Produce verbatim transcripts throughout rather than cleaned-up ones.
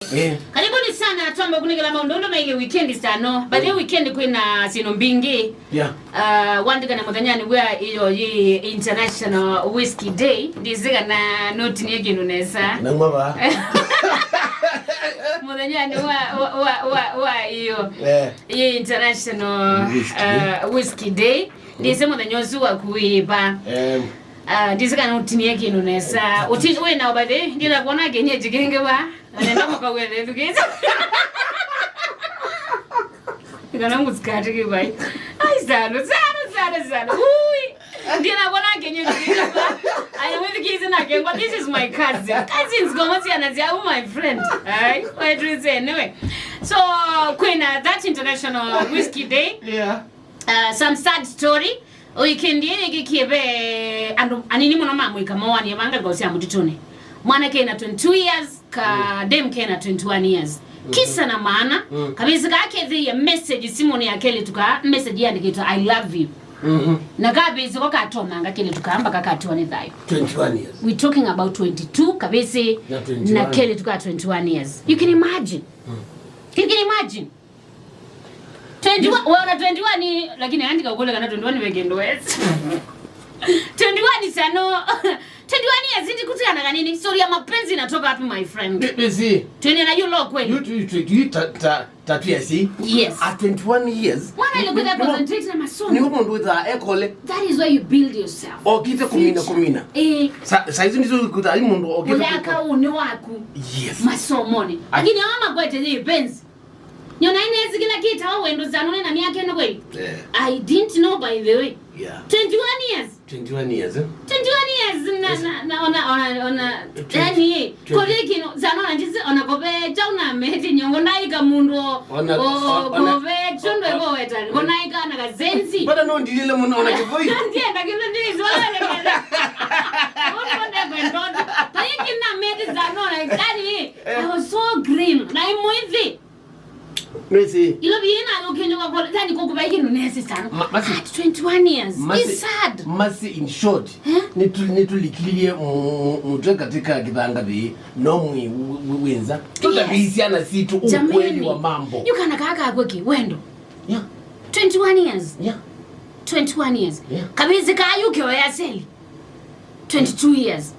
Eh. Karibuni sana, twamba kunikila maundu ndo maile weekend sano. By the way, weekend kwina sino mbingi. Yeah. Uh, wandikana muthenyanĩ wa ĩyo yĩ International Whisky Day. Ndizigana nutinie kindu nesa. Na mwa ba. Muthenyanĩ wa, wa, wa, wa, wa ĩyo. Eh. Yĩ International Whisky. Uh, Whisky Day. Ndise muthenya ũsu wa kuiva. Em. Ah, ndise kana utinie kindu nesa. Uti-, wĩ na obade, ndira kuona kenyeji kingi ba. Nenda mukawethe thukiza. Kana ngusikati kibai. Ai, sana, sana, sana, sana. Ui. Ndira kuona kenyeji kingi ba. I am with kids na kengo. This is my cousin. Cousins, go masi anazia, oh, my friend. Ai, what do you say? Anyway. So, kwina that International Whisky Day. Yeah. Uh, some sad story. Weekend ĩĩ ĩkĩkie ve andũ anini mũno ma mũika moanie vanga ngalĩko sya mũtitũnĩ. Mwanake ena twenty-two years, ka dem kena twenty-one years. Kisa na maana, kavĩsĩ kaa kethĩie message simũnĩ ya kelĩtu kaa, message yandĩkĩtwe, "I love you." Na kavĩsĩ ko katomanga kelĩtu kaa mpaka katiwa nĩ thayũ. Twenty-one years. We talking about twenty-two, kavĩsĩ na twenty-one. Na kelĩtu ka twenty-one years. You can imagine. You can imagine. Twenty-one, weona twenty-one, lakini andika ukule kana twenty-one wekendo wezi. Twenty-one sana. Twenty-one years, ndi kutikana kanini? Story ya mapenzi inatoka wapi, my friend? Ni, ni si. Twende na you law kweli. You, you, you, you ta, ta, ta pia si. Yes. At twenty-one years. Mwana ile kwenda concentrate na masomo. Ni uko ndo za ekole. That is why you build yourself. Okite kumina, kumina. Eh. Sa, sa hizo ndizo kuta, hii mundu okite. Ulaka uni waku. Yes. Masomoni. Lakini ama kwete ni penzi. Nyona inezi kila kitawa wendo zanone na miaka ĩno kweli? Eh. I didn't know, by the way. Yeah. Twenty-one years. Twenty-one years, eh? Twenty-one years na, na, na, ona, ona, ona, yani, kore kino, zanona, ndizi, ona kobe, chauna meti, nyongo, naika mundu, o, ona, o, ona, kobe, chondo, ego, wetani, konaika, na kazenzi. Bada no, ndilile muno, ona kivoi. Ndiye, na kivoi, ndizi, wale, wale. Ona, ona, kwendoto. Tayiki na meti, zanona, yani, I was so grim. Na imwithi. Nĩsĩ. Ilo vina no kenyo kwa kola, yani kukuba hiki nunesi sana. Ma-, masi. At twenty-one years. Masi, it's sad. Masi, in short, eh? Nitu-, nitulikilye mu-, mu-, mutwe katika kithanga vi, no mwi-, wi-, wi-, winza. Yes. Tutaviisiana situ ukweli wa mambo. Jamani. Yukana kaka kweki, wendo. Yeah. Twenty-one years. Yeah. Twenty-one years. Yeah. Kabisa kayuke wa yaseli. Twenty-two years.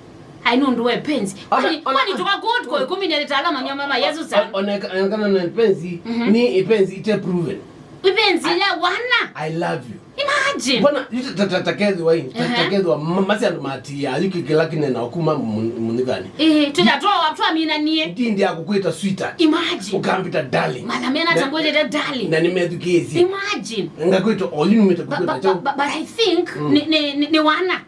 Ai, nũndũ wa ĩpenzi. Ona, kwani, ona, kwani tũkakũtwa ĩkũmi nĩ ĩtala manywa mama Yesu sana? Ona, ona, onekana na ĩpenzi, mhm, ni ĩpenzi ite proven. Ĩpenzi ya wana. I love you. Imagine. Mbona, yu ta, ta, ta, takethĩwa ĩ, ta, ehe, takethĩwa ma-, masi andũ matia, yu kĩkĩla kĩnena okuma mu-, mũnĩkani. Eh, tũyatoa twamina nie. Ndindi ya kukwĩta sweetheart. Imagine. Ukambita darling. Mala mena na, tangwĩtĩte darling. Na nĩmethukĩĩsye. Imagine. Ngakwĩta, oyu nĩmĩta kukwĩta chao. But, but, but, but I think, mm, ni, ni, ni, ni wana.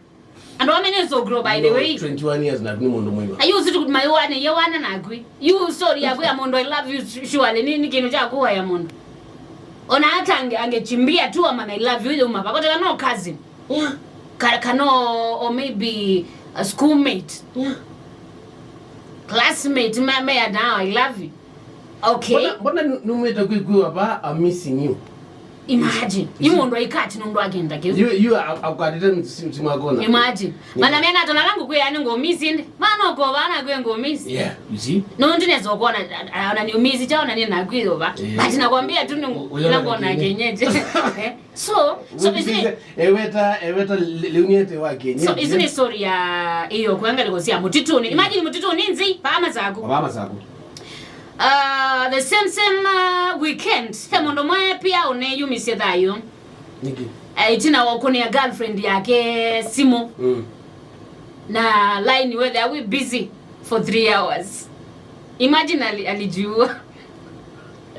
Andũ ame nĩ so grow, by the way. Twenty-one years na nĩ mũndũ mũima. Ayu usitu mayo wane ye wana nakwi. You story ya kuya mũndũ, "I love you," surely ni, ni kindu cha kuwa ya mũndũ. Ona hata ange, angechimbia tu ama, "I love you," ile umapa. Kote no cousin. Yeah. Ka, kano, or maybe a schoolmate. Yeah. Classmate, me, me ya now, "I love you." Okay. Mbona, mbona nu-, numĩte kwĩkwĩwa va, "I'm missing you"? Imagine. Yu mũndũ aikati nũndũ akenda kĩu. You, you are, akwatĩte simu, simu akona. Imagine. Yeah. Mana mena tona langu kwĩ yani ngomisi ndi. Mana uko bana kwĩ ngomisi. Yeah, you see? No, ndi neza kuona, a-, a-, ona ni umisi cha ona ni na kwĩ over. Yeah. But nakwambia tu ni u-, uyo na kuona kenyeje. So, so, so, isn't it? Eweta, eweta le-, leuniete wa kenyeje. So, isn't it story ya iyo kwenga likosia mutituni? Yeah. Imagine mutituni nzi, pama zako. Pama zako. Uh, the same, same, uh, weekend, the mũndũ mwe pia ũneyumisye thayũ. Nĩkĩ? Eh, itina wa kũnĩa girlfriend yake simu. Mm. Na line whether are we busy for three hours. Imagine ali-, alijiua.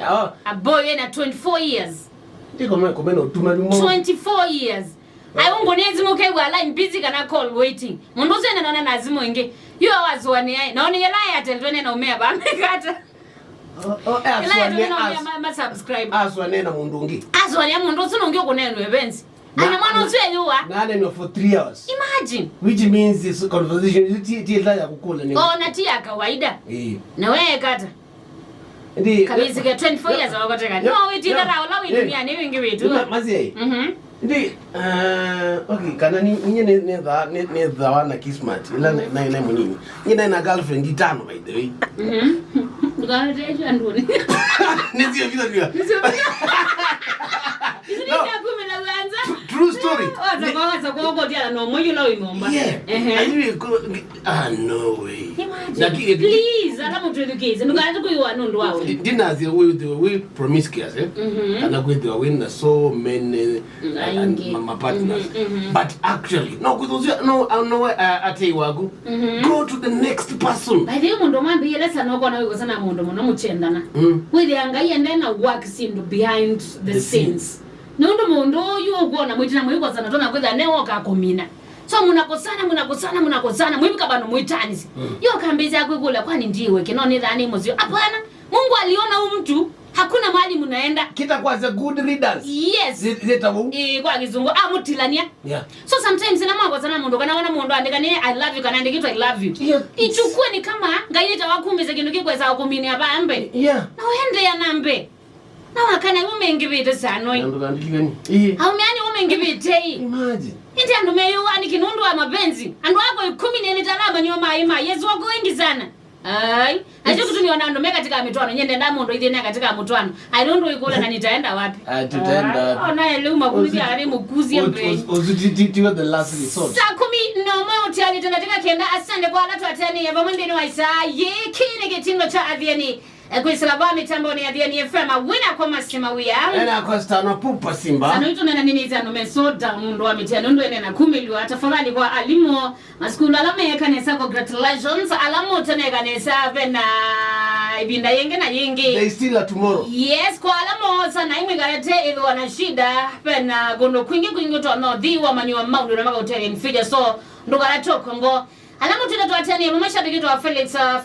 Oh. A boy ena twenty-four years. Ndiko me kumena utuma ni mo. Twenty-four years. Ai, ungu nezi muke wa line busy kana call waiting. Mundu usu ene nona na simu ingi. Yu awazwani ai. Naoni yela ya teltwene na umea ba mekata. Oh, oh, eh, ela ya aswane, teltwene na umea as-, ma, ma subscribe. Aswane na mundu ungi. Aswane ya mundu usu nungi ukunenwe benzi. Na, ana mwana usu eyuwa. Na anenwa for three hours. Imagine. Which means this conversation, ti, ti ila ya kukula ni. Oh, na ti ya kawaida. Eh. Na we kata. Ndi, kabisike twenty-four years wakoteka. No, no, wĩtindara ũla wĩtumia nĩ wĩngĩ wĩtu. Masie. Mhm. Ndi, uh, okay, kana ni, ninye nĩ, nĩ tha, nĩ, nĩ thawa na Kismat, ila na, na, na mũnini. Ninye na, na girlfriend itano, by the way. Mhm. Ndũkaweteshe andũnĩ. Nĩsio vita vita. Nĩsio vita. Ici nĩ No. cia kumi na kwanza. Tr-, true story. Waza kwa, waza kwa, kwa, kwa, no, moyo la wimomba. Yeah. Ehe. I really go, ah, no way. Imagine. Lakini Please, ala mũtwĩthukĩĩsye. Ndũkawete kũiwa nũndũ wa we. Ndinasya we, we promiscuous, eh? Mhm. Kana kwĩthĩwa wĩna so many Mm, and, and aingĩ. ma, ma partners. Mhm, mhm. But actually, no, kwĩthĩa ũsu, no, uh, no, uh, atei waku. Mhm. Go to the next person. By the way, mũndũ mwambĩie lesa no kona wĩkosana mũndũ mũno mũkyendana. Mm. Kwĩthĩa Ngai ende na work syndũ behind the The scenes. scenes. Nũndũ mũndũ ũyũ ũkwona mwĩtina mwĩkosana tona kwĩthĩa ne woka kũmina. So mnakosana, mnakosana, mnakosana, mwĩvika vandũ mwĩtanĩsye. Mm. Yo kambĩsya kwĩkũlya, kwani ndiwe kĩno nĩ thani mũsyo? Hapana. Mungu aliona huyu mtu, hakuna mahali mnaenda. Kĩtakwasya good riddance. Yes. Zi-, zĩtaw'o. Eh, kwa kĩsũngũ, amũtilania. Yeah. So sometimes na mwakosana mũndũ, kana wona mũndũ andĩka nĩ I love you, kana andĩkĩtwe I love you. Yeah. Ichukue ni kama Ngai nĩtawakumĩsya kĩndũ kĩkwesa kũminĩa vambe. Yeah. Na ũendeea na mbe. Na wakana iwe mengĩvĩte sana oi. Andũ kandikileni. Ii. Aume ani ũmengĩvĩte ii. Imagine. Ĩndĩ andũ meyũwa nĩkĩ nũndũ wa mapenzi? Andũ ako ikũmi na elĩ talamanywa maĩ ma Yesu wako wengi sana. Ai, acho kutumia na andũ me katika mitwano, nyende nda mũndũ ithine katika mutwano. I don't know ikula na nitaenda wapi. Ah, tutaenda wapi? Ah, ona leo makuzi ari mukuzi mbe. Uzutitiwa the last resort. Saa kumi na ũmwe ũtialĩte na dakika kenda, asante kwa ala twatene ya vamwe nthĩnĩ wa isaa. Yĩĩ kĩĩ nĩ kĩtindo kya Athiani. Eh, kwĩsĩla va mĩtambonĩ ya Athiani F M, wĩna kwa masima wĩa. Ena kwa stano pupa simba. Sano itũnena nini itano mesoda mũndũ wa mĩtia nũndũ ene na kumĩlwa. Tafadhali kwa alimu, masukulu ala meeka nesa, congratulations. Ala mũtaneka nesa, vena ĩvinda yĩngĩ na yĩngĩ. They still are tomorrow. Yes, kwa ala moosa na imwikalete ĩthĩwa na shida, vena kũndũ kwingĩ kwingĩ ũtonya ũthi wa manyua maũndũ na makaũtethean future. So, ndũkala toko ngo. Ala mũtwĩte twatanie, mama shabiki twa Felix, uh,